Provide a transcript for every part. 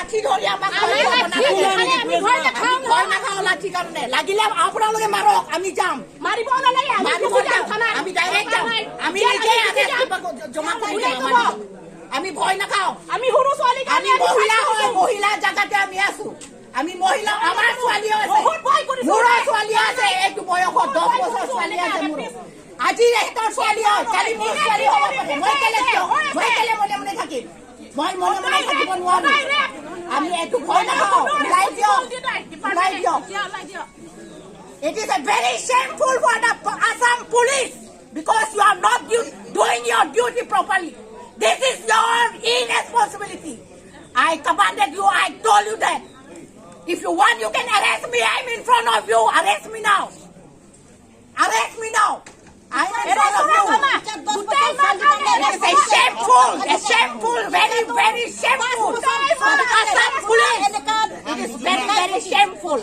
লাঠি ধৰি আমাক ভয় খুৱাব নালাগে। আমি ভয় নাখাওঁ। আমি ভয় নাখাওঁ লাঠি কাৰণে। লাগিলে আপোনালোকে মাৰক, আমি যাম। মাৰিব নালাগে, আমি মাৰিব গুচি যাম যাম। থানাত। আমি ডাইৰেক্ট যাম। আমি নিজে আগে জমা কৰি কোনে দিম ক'ব? আমাৰ। আমি ভয় নাখাওঁ। আমি সৰু ছোৱালী আমি কাৰণে আমি মহিলা fight হয়, কৰিছো। মহিলা জাগাতে আমি আছো। আমি মহিলা, আমাৰ ছোৱালীও আছে। বহুত ভয় কৰিছো। মোৰো ছোৱালী আছে, এইটো বয়সত 10 বছৰ ছোৱালী আছে মোৰো। আজি এহেঁতৰ ছোৱালী হয়, কালি মোৰ ছোৱালী হ'ব পাৰে। মই কেলে কিয়, মই কেলে মনে মনে থাকিম? মই মনে মনে থাকিব নোৱাৰো। আমি এইটো ভয় নাখাওঁ। ওলাই দিয়ক, ওলাই দিয়ক। It is a very shameful for the Assam Police because you are not doing your duty properly. This is your irresponsibility. I commanded you, I told you that. If you want, you can arrest me. I'm in front of you. Arrest me now. Arrest me now. I'm in front of you. It is a shameful, very, very shameful for the Assam Police. It is very, very shameful.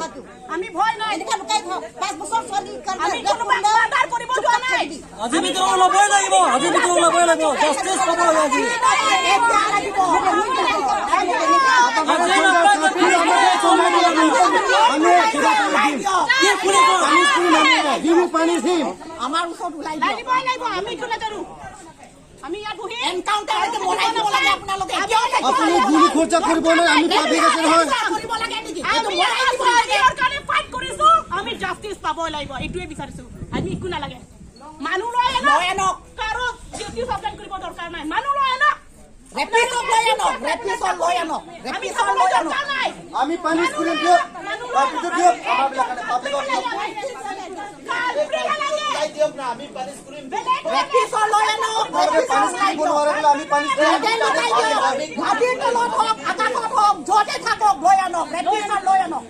আমি ভয় নাই। এনেকা লুকাই থাকক, 5 বছৰ ছোৱালী। আমি কোনোবাক murder কৰিব যোৱা নাই। আজি ভিতৰত ওলাবই লাগিব, আজিৰ ভিতৰত ওলাবই লাগিব। জাষ্টিছ পাব লাগে আজি। এতিয়া লাগিব। আজি নাপায়। আমি কিবা কৰি দিম। কি পুলিচৰ পানিছ কৰিম আমি। We will punish him. আমাৰ ওচৰত ওলাই দিয়ক। লাগিবই লাগিব। আমি একো নাজানো, আমি ইয়াত বহি এনকাউণ্টাৰ মৰাই দিব লাগে আপোনালোকে। কিয় থাকিব? আপুনি গুলি খৰচা কৰিব নাই, আমি পাব্লিক আছে নহয়। কৰিব লাগে নেকি এইটো? আমি মৰাই আমাৰ দিব লাগে। ছোৱালীৰ কাৰণে ফাইট কৰিছো, আমি জাষ্টিছ পাবই লাগিব, এইটোৱে বিচাৰিছো। আমি একো নালাগে, মানুহ লৈ আনক। লৈ আনক। কাৰো ডিউটি সাবধান কৰিব দৰকাৰ নাই, মানুহ লৈ আনক। ৰেপিছক লৈ আনক, ৰেপিছক লৈ আনক। আমি ৰেপিছক চাবলৈ লৈ আনক। দৰকাৰ নাই। আমি পানিছ কৰিম, দিয়ক। তাৰপিছত দিয়ক, আমাৰবিলাক পাব্লিকক দিয়ক। কালপ্ৰিট নালাগে। দিয়ক না, আমি পানিছ কৰিম। বেলেগ ৰেপিছক লৈ আনক। আপোনালোকে পানিছ কৰিব নোৱাৰে বোলে, আমি পানিছ কৰিম। ইয়াতে লগাই দিয়ক। মাটিৰ তলত হওক, আকাশত হওক, য'তে থাকক, লৈ আনক। ৰেপিছক লৈ আনক।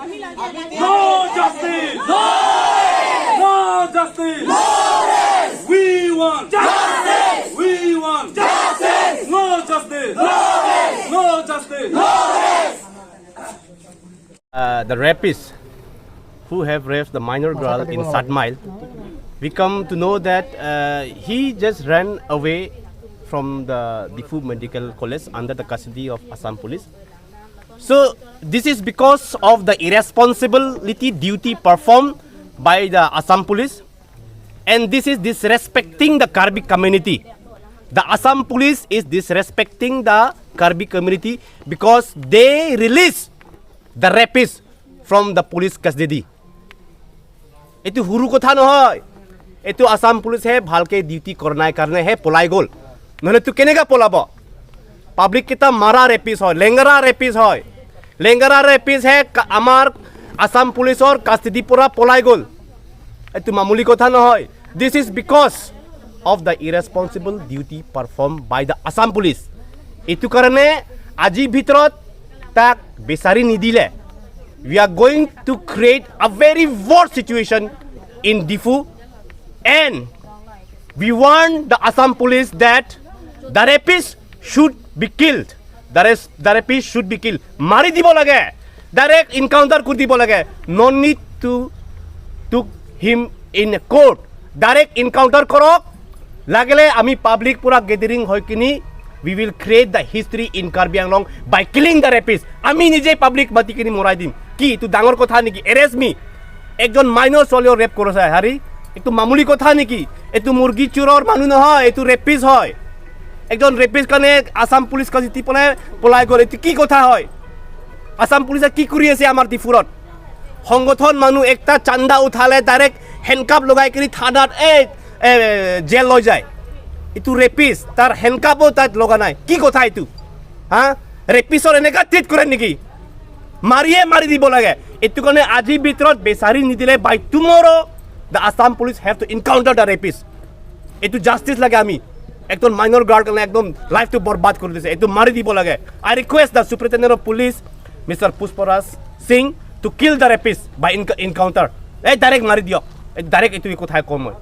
No justice! No! No justice! No! We want justice! We want justice! No justice! No! No justice! No! The rapists who have raped the minor girl in Satmile, we come to know that he just ran away from the Diphu Medical College under the custody of Assam Police. So this is because of the irresponsibility duty performed by the Assam Police, and this is disrespecting the Karbi community. The Assam Police is disrespecting the Karbi community because they release the rapist from the police custody. এইটো সৰু কথা নহয়। এইটো আছাম পুলিচে ভালকৈ duty কৰা নাই কাৰণেহে পলাই গ'ল, নহ'লে তো কেনেকৈ পলাব? পাব্লিক কেইটা মাৰা ৰেপিচ হয়, লেংগৰা ৰেপিচ হয়। লেংগৰা ৰেপিচহে আমাৰ আছাম পুলিচৰ কাষ্টাডিৰ পৰা পলাই গ'ল। এইটো মামুলি কথা নহয়। This is because of the irresponsible duty perform by the Assam Police. এইটো কাৰণে আজিৰ ভিতৰত তাক বিচাৰি নিদিলে we are going to create a very worse situation in Diphu, and we want the Assam Police that the rapist should be killed. The rapist should be killed. মাৰি দিব লাগে, ডাইৰেক্ট ইনকাউণ্টাৰ কৰি দিব লাগে। No need to took him in court. Direct encounter কৰক। লাগিলে আমি public পূৰা গেডাৰিং হৈ কিনি we will create the history in Karbi Anglong by killing the rapist. আমি নিজে পাব্লিক মাতি কিনি মৰাই দিম। কি এইটো ডাঙৰ কথা নেকি? এৰেষ্ট মি। একজন মাইনৰ ছোৱালীও ৰেপ কৰিছে হাৰি, এইটো মামুলি কথা নেকি? এইটো মুৰ্গী চোৰৰ মানুহ নহয়, এইটো ৰেপিষ্ট হয়। একজন ৰেপিষ্ট কাৰণে আছাম পুলিচ কাজিতি পেলাই পলাই গ'ল, এইটো কি কথা হয়? আছাম পুলিচে কি কৰি আছে আমাৰ ডিফুৰত? সংগঠন মানুহ একটা চান্দা উঠালে ডাইৰেক্ট হেণ্ডকাপ লগাই কিনি থানাত এই জেল লৈ যায়। এইটো ৰেপিষ্ট, তাৰ হেণ্ডকাপো তাত লগা নাই। কি কথা এইটো? হা, ৰেপিছৰ এনেকুৱা ট্ৰিট কৰে নেকি? মাৰিয়ে মাৰি দিব লাগে। এইটো কাৰণে আজিৰ ভিতৰত বিচাৰি নিদিলে by tomorrow the Assam Police have to encounter the rapist. এইটো জাষ্টিছ লাগে। আমি একদম মাইনৰ গাৰ্ল কাৰণে একদম লাইফটো বৰবাদ কৰি দিছে, এইটো মাৰি দিব লাগে। I request the Superintendent of Police, Mister Pushparaj Singh, to kill the rapist by encounter. এই ডাইৰেক্ট মাৰি দিয়ক, এই ডাইৰেক্ট এইটো কথাই ক'ম মই।